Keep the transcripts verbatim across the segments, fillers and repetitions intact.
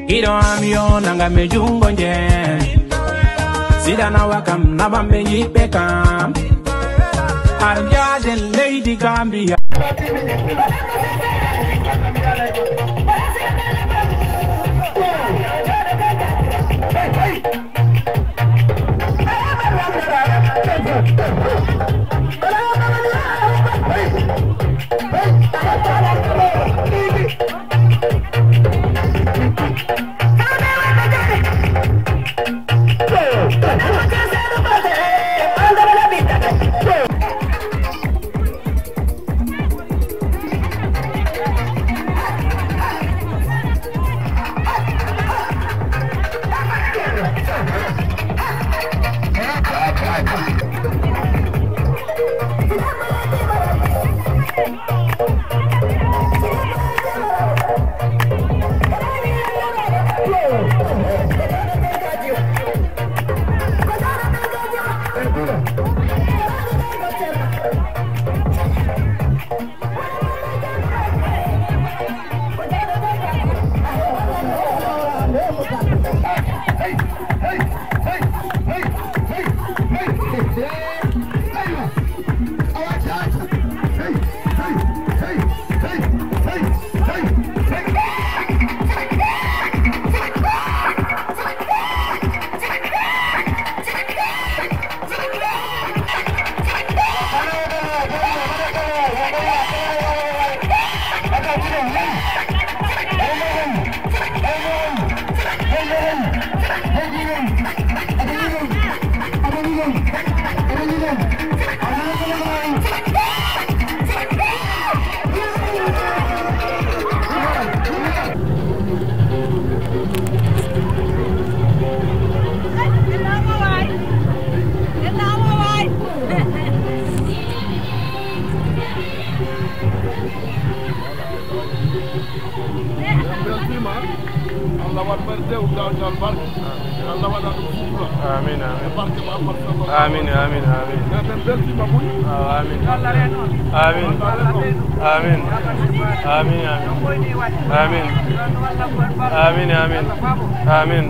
Iɗo am yo nanga me jungo nje. Siɗa nawa kam, nawa me yiɓɓe kam. Har jaaden leydi Gambia. En beltima. Allah waɗ ɓerde, udda on barke. Allah waɗa ɗum sutura. Amin, amin. E barke Muhammad sallallahu Amin, amin, amin. Amin, amin, amin. Amin. Amin, amin. Amin, amin. Amin, amin. Amin.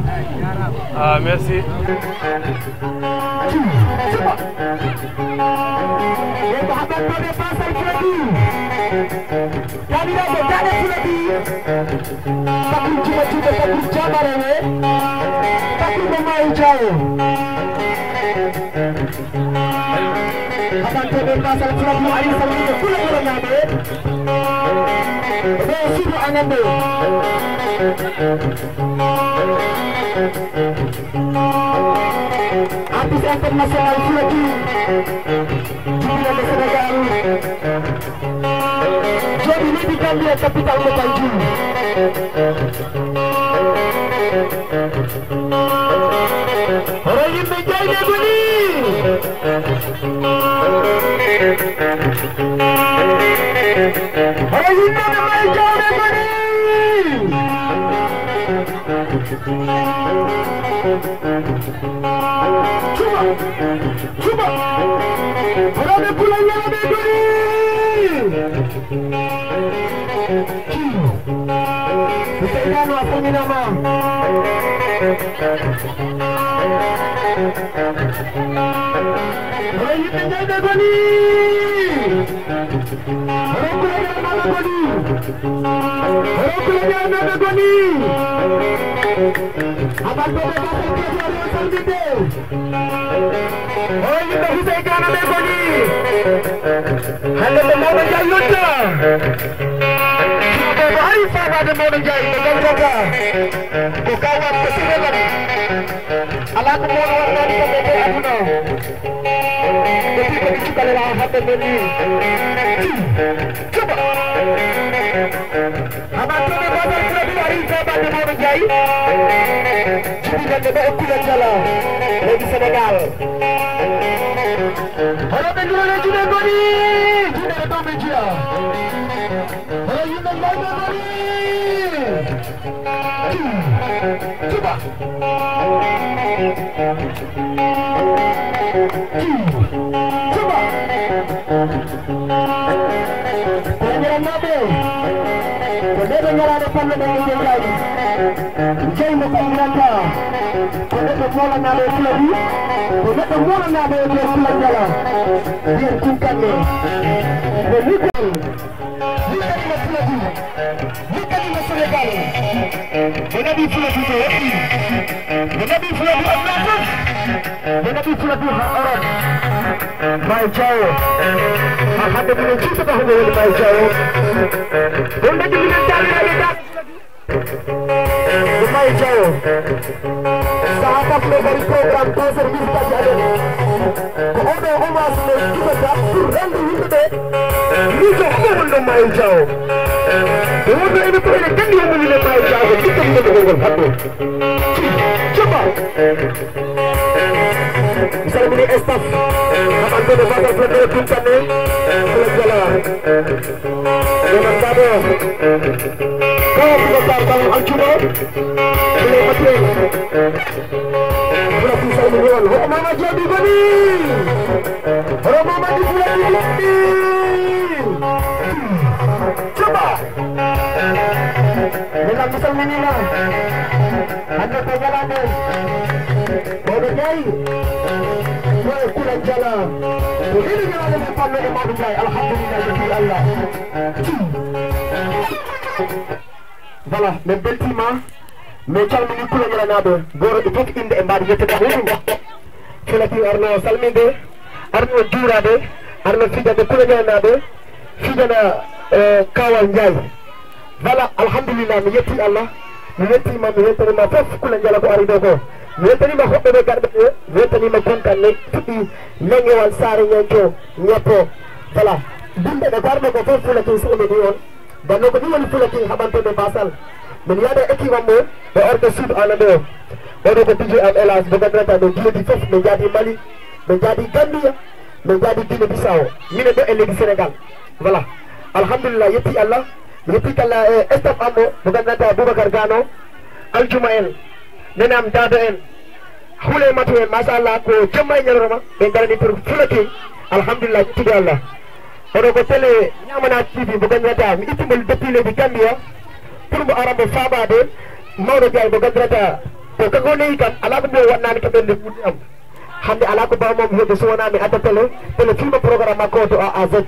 Ah, merci. Bandiraɓe, daɗe Fuladu. Bakru Juma Juuɗe, Bakru Jamarewe, Bakru mo Maayi Jaawo. Haɓanteɓe Basal Fuladu ari salminde kula wuro naaɓe. Ɓe suudu anande. Artiste international Fuladu. Jibinande Sénégal. Jooɗi leydi Gambia, capital mo Banjul. Hono yimɓe jayde ko ni? Hono yimɓe no may jawde ko ni? Cuba! Cuba! Hono ɓe kula yala ɓe ko ni? Kiyo. Useynaanu a salminaama. Hono yimɓe jayde ko ni? Hono kula yala ɓe ko ni? Hono kula yala ɓe ko ni? Aɓal ɓe ɓe ɓe ɓe ɓe salminde. O yimɓe Husey Gana ɓe ko ni. Hannde ko Mawɗo Njaay yonta. Suka boobo ari faamaade Mawɗo Njaay no gawtata. Ko kawam ko sirre lam. Alaa ko mawɗo waɗanaani kam e nder aduna. Ko ɓiɓɓe ɓe cukalel haa hannde ngoni. Cuba. Haɓanteɓe Basal Fuladu ari jaabade Mawɗo Njaay. Jibinande ɓe e Kulel Jala, leydi Senegal. Hono ɓe ndurone juuɗe ngoni, juuɗe ɗo ɓe njiya. Hono yimɓe Njaay ɓe ngoni. Cuba. Cuba. Bandiraɓe, ko nde ɗo ñalaaɗo Pamlo ɗo yimɓe Njaay. Jeymo ko umrata, ko neɗɗo moolanaaɗo e Fuladu, ko neɗɗo moolanaaɗo e nder Fulanjala. Mbiyen Tunkanne. Ko Nikon, Nikkanima Fuladu, Nikkanima Senegal. Mo naɓi Fuladu to heɓi. Mo naɓi Fuladu aduna fof. Mo naɓi Fuladu ha Europe. Maayo Jaawo. Ha hande minen cuusata homo woni Maayo Jaawo. Ɗum tagi minen taaniraaɓe daaɓe Fuladu. Ko Maayo Jaawo. Saha fof no mbaɗi programme concert musical ji amen. Ko oɗo hommage no jibata pour rende yimɓe ɓe. Miijo homo wonno Maayo Jaawo. Ɓe wonno ene ko ene gandi homo woni Maayo Jaawo. Ko ɓiɗɗo wonno ngol haɗɗo. Joba. Mi salmini staff. Haɓanɓe no Bagal Fulɓe Tunkanne. Fulɓe Jala. Ɗonan Baba. Ko Boubacar Bal Aljuma. Fulɓe Mate. Fulɓe Fulɓe Fulɓe Fulɓe. Hoɗo Mama Joobi goni. Hoɗo Mama di Fulɓe Fulɓe. Cuba. Mila mi salminima. Hande ko ñalande. Mawɗo Njaay. Ko e Kula Jala. Ko ɗiɗi ñalande mi fanno e Mawɗo Njaay. Alhamdulillah, yetti Allah. Voilà, min beltima. Min calmini Kula Ñalanaaɓe. Goto e fof inde e mbaɗi yettude muɗum. Fela King arno salminde, arno juurade, arno fijande Kula Ñalanaaɓe, fijana, eh, Kawal Njaay. Voilà, alhamdulillah, mi yetti Allah, mi weltima, mi weltanima fof Kula Jala ko ari ɗo ko. Mi weltanima hoɓɓe ɓe garɓe ɓe, mi weltanima Konkanne, fuɗɗi Lengewal, Saare Ñanco, Ñeppo. Voilà, bimɓe ɓe garɗo ko fof Fula King so umini on. Ndenno ko ɗum woni Fula King haɓanteɓe Basal. Min yaada équipe am o, e Orgue Sud Anande o. Oɗo ko D J am, hélas, mo ganduɗa ɗo giledi fof, min jaadi Mali, min jaadi Gambia, min jaadi Guinée Bissau. Minen ɗo e leydi Sénégal. Voilà. Alhamdulillah, yetti Allah. Mi yetti kala e staff am o, mo ganduɗa Boubacar Gano, Aljuma en, nenam Dado en, Houleymatou en, machallah, ko jemma e ñalorma, ɓe garani pour Fula King. Alhamdulillah, yettude Allah. Oɗo ko télé Ñamana T V mo ganduɗa mi itti mo depuis leydi Gambia pour mo ara mo faabade Mawɗo Njaay mo ganduɗa ko kanko neyi kam ala ko mbiyo wonnani kam ɓernde ɓuuɗi am. Hande ala ko bawmi heɓde so wona mi adda télé, télé filma programme makko o to A à Z.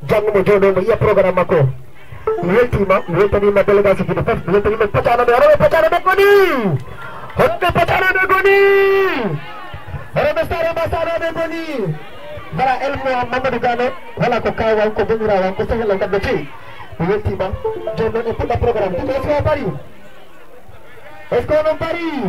Janngo mo jooɗo mo yiya programme makko o. Mi weltima, mi weltanima délégation jiɗo fof, mi weltanima pacanoɓe, honoɓe pacanoɓe goni. Honoɓe pacanoɓe goni. Honoɓe Sare Masanoɓe goni. Voilà, Elmo Mamadou Gano, voilà ko kawal, ko bonnirawan, ko sehil am kadi no fewi. Mi weltima. Joni noon en puɗɗa programme. Ɗum est-ce que on parii? Est-ce que on parii?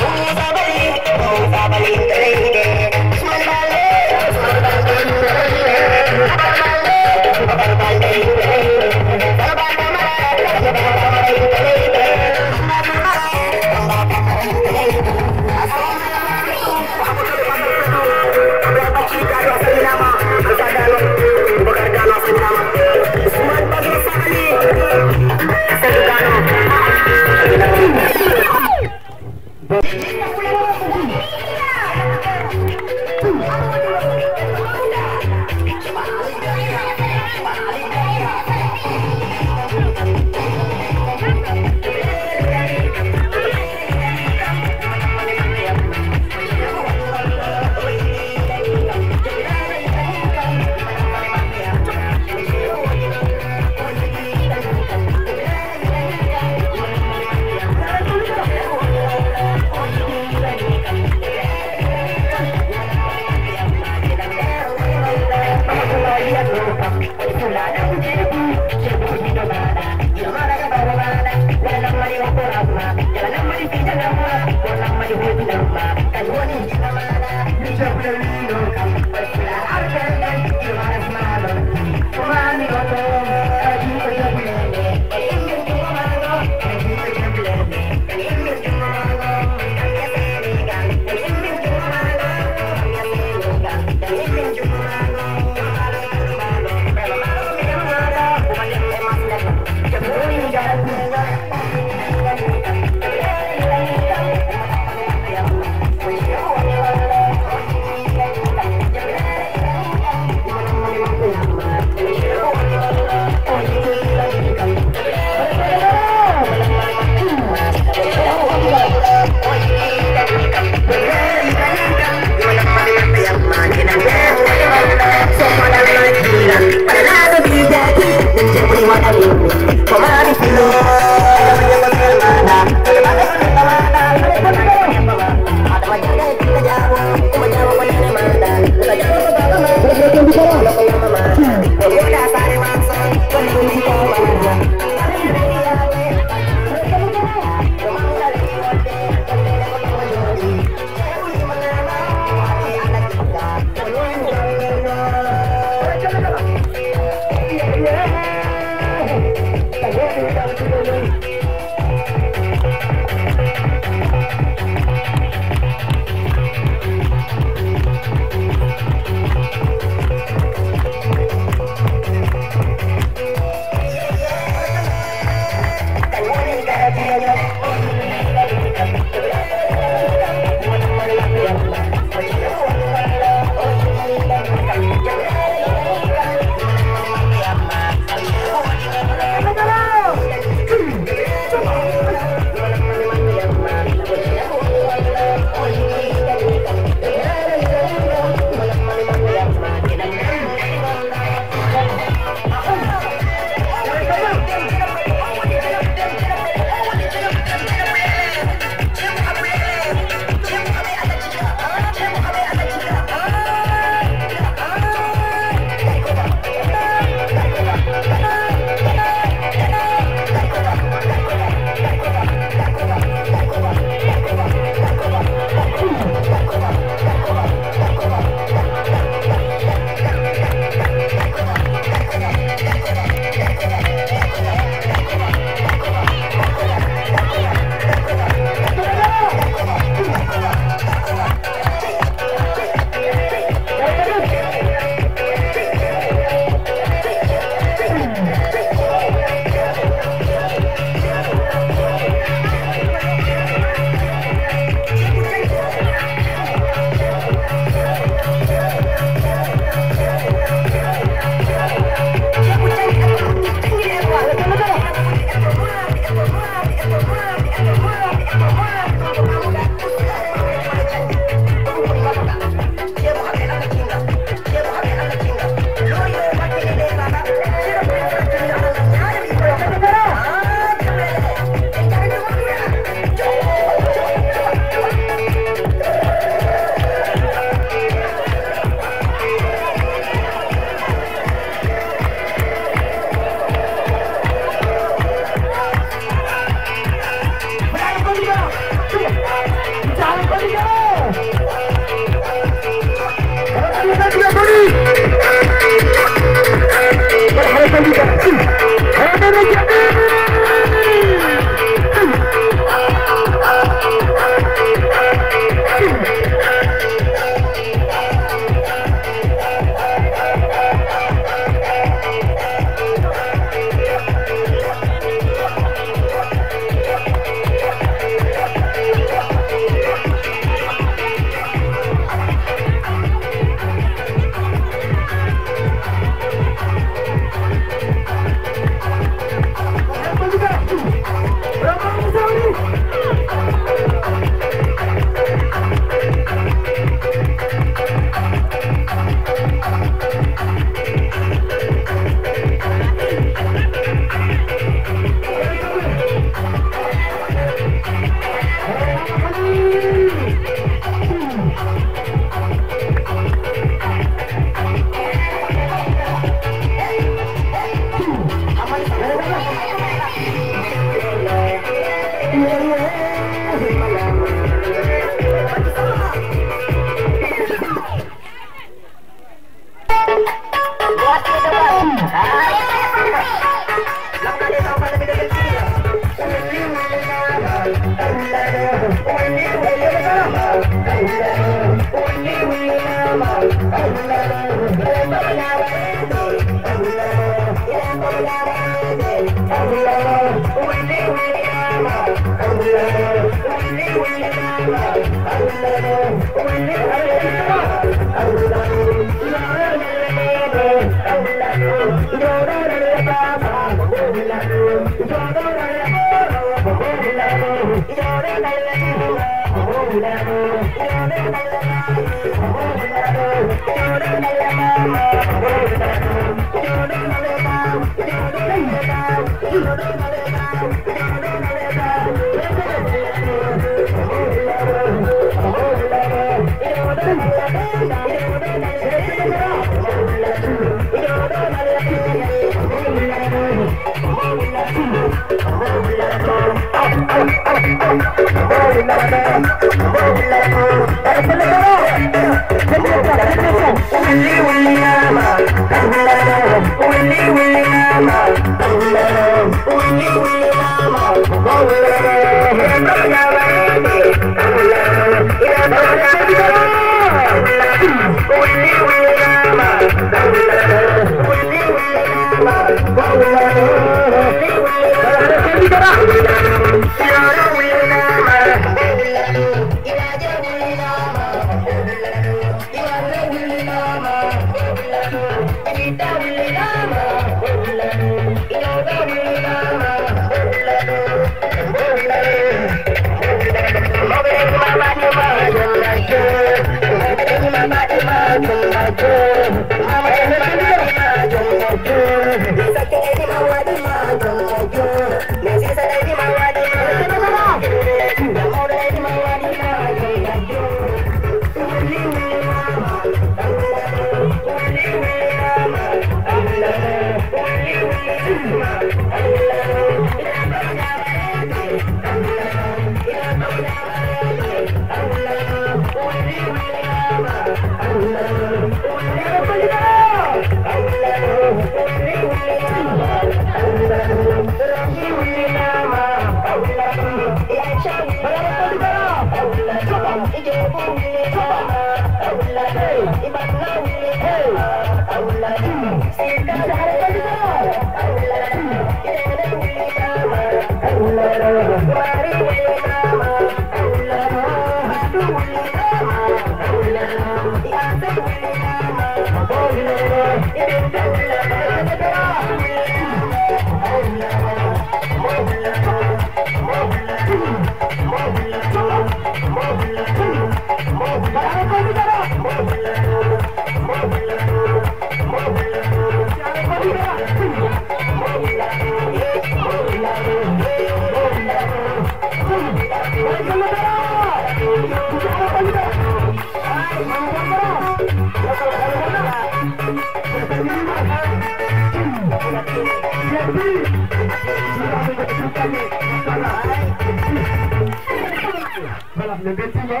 Voilà, min mbeltiima.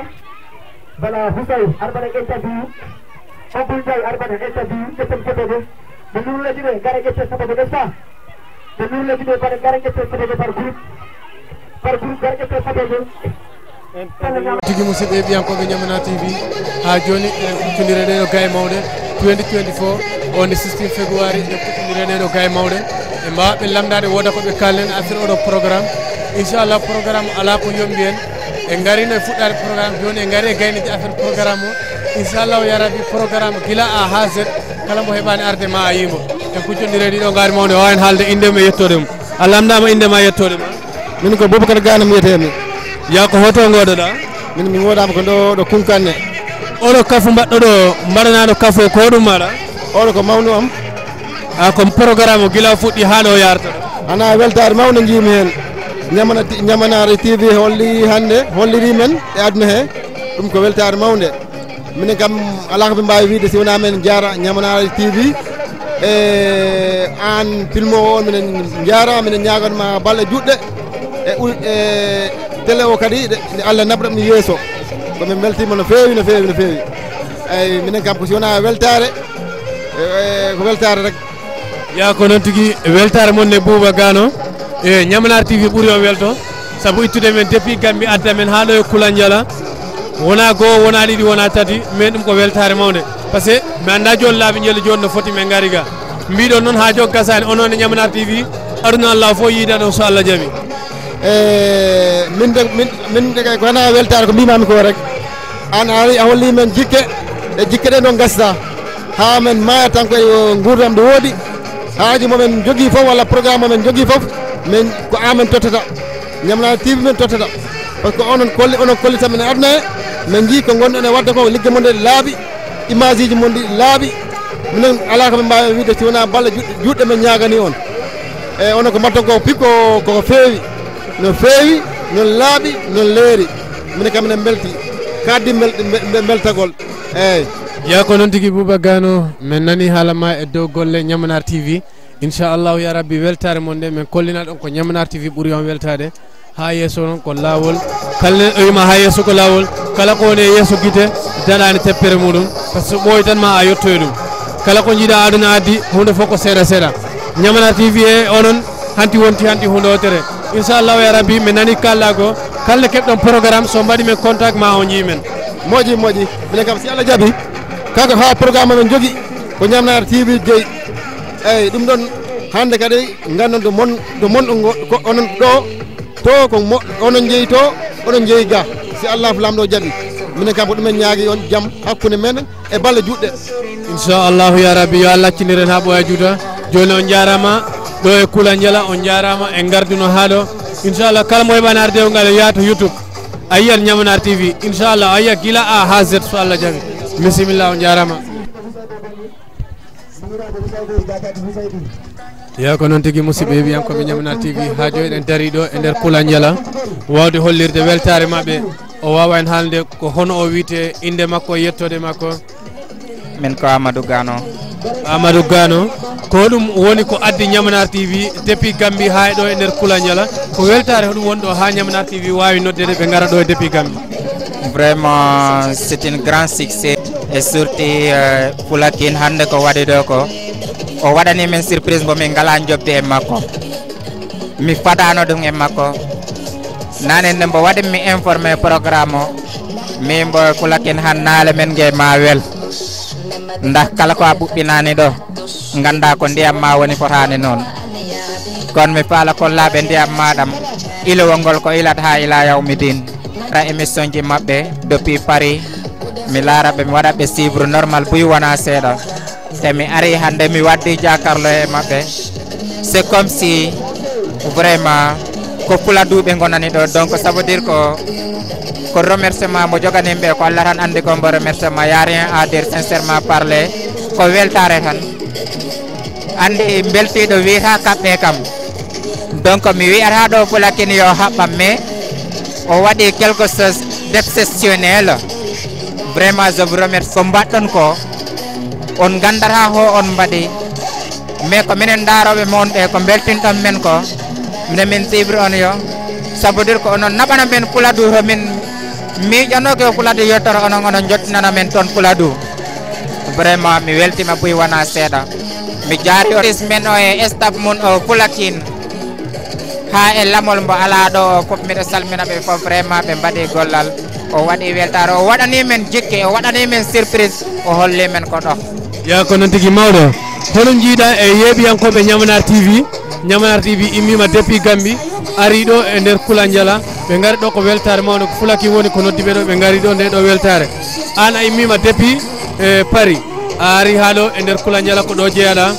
Voilà, Housay, ar mbaɗen interview. Abdoul Ndiaye, ar mbaɗen interview. Ƴetten photo ɗo. Ɓe nurleji ɓe, ngara ƴetten photo ɗo, n'est-ce pas? Ɓe nurleji ɓe, mbaɗen, ngara ƴetten photo ɗo par groupe. Par groupe, ngara ƴetten photo ɗo. Tigi musidɓe ɓiyankooɓe Ñamana T V, haa jooni eɗen kuccondira ɗee ɗo gaye mawɗe, twenty twenty-four, on the sixteen February, eɗen kuccondira ɗee ɗo gaye mawɗe. Ɓe mbaawa ɓe lamndaade, wooda ko ɓe kaalen affaire oɗo programme. Inchallah, programme alaa ko yombi en. En ngarino e fuɗɗaade programme, jooni en ngari e gayneeji affaire programme o. Inchallah, ya Rabbi, programme gila A haa Z, kala mbo heɓaani arde ma a yii mo. En kuccondire ɗiɗo ngaari mawde, o waawi en haalde innde mum e yettoode mum. A lamndaama innde ma e yettoode ma? Min ko Boubacar Gana mbiyetee-mi. Yaa ko hoto ngoodoɗaa? Min mi ngoodaama ko ɗo, ɗo Kunkanne. Oɗo kafu mbaɗɗo ɗo, mbaɗanaaɗo kafu o, ko hoɗum mbaɗa? Oɗo ko mawnu am. A, ko programme o gila o fuɗɗi haa ɗo yarta? Ana weltaare mawnde njiimi heen. Ñamana ti-, Ñamanaare T V holli hannde, holliri men e aduna he. Ɗum ko weltaare mawnde. Minen kam, alaa ko min mbaawi wiyde si wonaa men njaara Ñamanaare T V. E aan filmoowo o, minen njaara, minen ñaagan ma balɗe juɗɗe e ul-, e télé o kadi, nde, nde Allah naɓra ɗum yeeso. Ko min mbeltiima no feewi, no feewi, no feewi. Eeyi, minen kam ko si wonaa weltaare, e, e, ko weltaare rek. Yaa ko noon tigi, weltaare mon ne Bouba Gano. E Ñamanaar T V ɓuri on welto, sabu ittude men depuis Gambie adda men haa ɗo e Kulanjala. Wona goo, wona ɗiɗi, wona tati, mais ɗum ko weltaare mawnde. Parce que mi anndaa jooni laabi njeli jooni no foti, min ngari ga. Mbiɗon noon haa jooni gasaani, onon e Ñamanaar T V, aduna Allah fof yiidan on so Allah jaɓi. E min de, min, min de kay ko wona weltaare ko mbimami ko rek. An a ari a holli men jikke, e jikke ɗe ɗon gasta. Haa men maaya tan ko e nguurdam ɗo woodi. Haaji mo men jogii fof walla programme mo men jogii fof, min ko amen tottata. Ñamanaar T V men tottata. Par ce que onon kolli, onon kollitan men e aduna he, min njii ko ngonɗon e waɗde ko, ligge mon ɗe laaɓi, image ji mon ɗi laaɓi. Minen alaa ko min mbaawi wiide si wonaa balle juɗɗe, juɗɗe men ñaagani on. E onon ko mbaɗton ko pip ko, koko feewi. No feewi, no laaɓi, no leeri. Minen kam minen mbelti. Kaddi mbel-, mbe-, mbe-, mbeltagol. Eeyi. Yaa ko noon tigi Bouba Gano, min nani haala ma e dow golle Ñamanaar T V. Inchallahu ya rabbi, weltaare mon nde min kollina ɗon ko Ñamanaar T V ɓuri on weltaade. Haa yeeso noon ko laawol. Kala ne o wima haa yeeso ko laawol. Kala ko woni e yeeso gite daɗaani teppere muɗum. Par ce que so ɓooyi tan ma a yetto e ɗum. Kala ko njiiɗa aduna addi, huunde fof ko seeɗa seeɗa. Ñamanaar T V e onon, hanti wonti hanti huunde wootere. Inchallahu ya rabbi, min nani kalla ko. Kala ne keɓɗon programme, so mbaɗi men contact ma on njii men. Moƴƴi, moƴƴi. Minen kam si Allah jaɓi, kanko haa programme men jogi ko Ñamanaar T V jeyi. Eeyi, ɗum ɗon hannde kadi nganndon to mon, to mon ɗo ngo-, ko onon ɗo, to ko mo-, onon njeyi to, onon njeyi ga. Si Allah Laamɗo jaɓi, minen kam ko ɗumen ñaagi on jam hakkunde men e balle juɗɗe. Inchallahu ya rabbi, yo Allah accinir en haa ɓooya juuta. Jooni on njaaraama ɗo e Kula Njala, on njaaraama e ngarduno haa ɗo. Inchallah kala mo heɓaani arde o ngal yo yaha to YouTube. A yiyat Ñamanaar T V. Inchallah a yiyat gila A haa Z so Allah jaɓi. Bisimilla, on njaaraama. Yaa ko noon tigi, musidɓe heɗiyankooɓe Ñamanaar T V, haa jooni eɗen darii ɗo e nder Kula Njala, waawde hollirde weltaare maɓɓe. O waawa en haalde ko hono o wiyetee, innde makko, yettoode makko. Min ko Amadou Gano. Amadou Gano, ko ɗum woni ko addi Ñamanaar T V depuis Gambie haa e ɗo e nder Kula Njala. Ko weltaare hoɗum woni ɗo haa Ñamanaar T V waawi noddeede ɓe ngara ɗo e depuis Gambie? Vraiment, c'est un grand succès. Et surtout, euh, Pulakin hannde ko waɗi ɗo ko, o waɗani min surprise mbo min ngalaa njoɓdi e makko. Mi fadaano ɗum e makko. Naane nde mbo waɗi mi informé programme o, mi mbo Pulakin han naale men nge ma wel. Ndax kala ko a ɓuɓɓinaani ɗo, ngannda ko ndiyam ma woni fotaani noon. Kono mi faala kollaaɓe ndiyam ma ɗam, ilowol ngol ko ilat haa ila yawmi din. Ra émission ji maɓɓe depuis Paris, mi laara ɓe, mi waɗa ɓe suivre normal buy wona seeɗa. Te mi ari hannde mi waddi jaakarlo e maɓɓe. C'est comme si vraiment ko Puladu ɓe ngonani ɗo. Donc ça veut dire ko, ko remerciement mo joganin ɓe, ko Allah tan anndi ko mbo remerciement, y a rien à dire, sincèrement parler, ko weltaare tan. Anndi mbeltiiɗo wiyata kaɓɓe kam. Donc mi wiyata ɗo Pulakin yo haɓɓam, mais o waɗi quelque chose d'exceptionnel. Vraiment je vous remercie. Ko mbaɗɗon ko, on nganndataa ho on mbaɗi, mais ko minen ndaarooɓe mon ɓe, ko mbeltinɗon men ko, minen min suivre on yo. Ça veut dire ko onon naɓana men Puladu to min miijanooke Puladu yettoro onon, onon njottinana men toon Puladu. Vraiment mi weltima buy wona seeɗa. Mi jaari artiste men o e staff mum o Pulakin. Haa e lamol mbo alaa ɗo o fof, miɗo salmina ɓe fof. Vraiment ɓe mbaɗi gollal. O waɗi weltaare, o waɗani men jikke, o waɗani men surprise, o holli men ko ɗo. Yaa ko noon tigi mawɗo. Hono njiiɗa e yeeɓiyankooɓe Ñamanaar T V? Ñamanaar T V immiima depuis Gambie, ari ɗo e nder Kula Njala. Ɓe ngari ɗo ko weltaare mawnde, ko Pulakin woni ko noddi ɓe ɗo, ɓe ngari ɗo nde ɗo weltaare. Aan a immiima depuis, e, Paris, a ari haa ɗo e nder Kula Njala, ko ɗo jeyaɗa.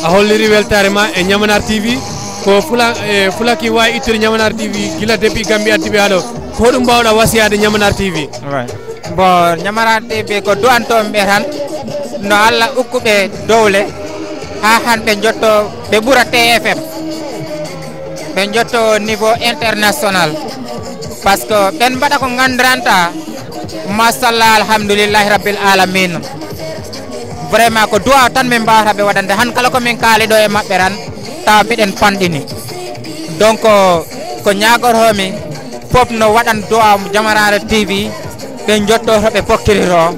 A holliri weltaare ma e Ñamanaar T V. Ko Fula-, e, Pulakin waawi ittude Ñamanaar T V gila depuis Gambie addi ɓe haa ɗo. Ko hoɗum mbaawɗa wasiyaade Ñamanaar T V? Ouais. Bon, Ñamanaar T V ko du'antoomi ɓe tan, no Allah ukku ɓe dowle, haa han ɓe njotto, ɓe ɓura T F M, ɓe njotto niveau international. Par ce que ɓen mbaɗa ko nganndiranta, machallah, alhamdulillahi rabbil alamina. Vraiment ko du'a tan min mbaawata ɓe waɗande, han kala ko min kaali ɗo e maɓɓe tan, tawa miɗen panɗini. Donc ko ñaagotoomi fof no waɗan du'a Ñamanaar T V, ɓe njotto to ɓe pokkiri to,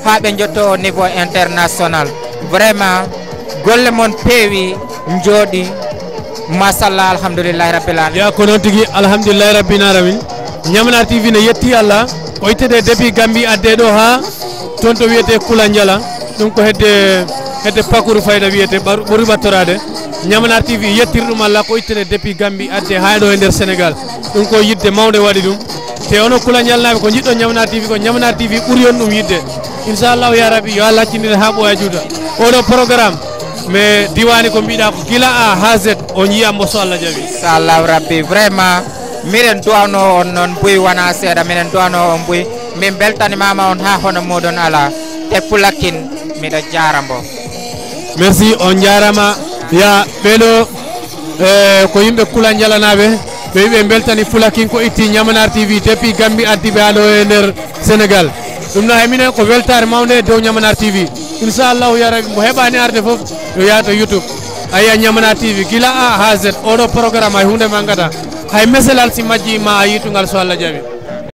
haa ɓe njotto au niveau international. Vraiment golle mon peewi, njooɗi, machallah, alhamdulillahi rabbil alamin. Yaa ko noon tigi, alhamdulillahi rabbil alamin. Ñamanaar T V ne yetti Allah, Ko ittede depuis Gambie adde ɗo ha toon to wiyete Kula Njala. Ɗum ko hedde hedde Pakuru Fayda wiyete ɓaru- ɓuri ɓattoraade. Ñamanaar T V yettir ɗum Allah ko ittede depuis Gambie adde ha ɗo e nder Sénégal. Ɗum ko yidde mawnde waɗi ɗum. Te onon Kula Njalanaaɓe ko njiɗɗon Ñamanaar T V ko Ñamanaar T V ɓuri on ɗum yidde. Inchallahu ya Rabbi yo Allah accindire ha ɓooya juuta. Oɗo programme mais diwaani ko mbiɗa ko gila A ha Z on yiya mo so Allah jaɓi. Inchallahu Rabbi vraiment miɗen duwano on noon buy wona seeɗa miɗen duwano on buy min beltanimama on ha hono muɗon ala te pulakin miɗo jaramo. Merci on jarama ya ɓeɗo. E ko yimɓe Kula Njalanaɓe ɓe wiɓe beltani pulakin ko itti Ñamanaar T V depuis Gambie addiɓe ha ɗo e nder Sénégal. Ɗum no hay minen ko weltare mawnde e dow Ñamanaar T V. Inchallahu ya Rabbi mo heɓani arde fof yo yaha to YouTube a yiya Ñamanaar T V gila A ha Z oɗo programme hay hunde ma gata hay meselal si majji ma a yitungal so Allah jaɓi.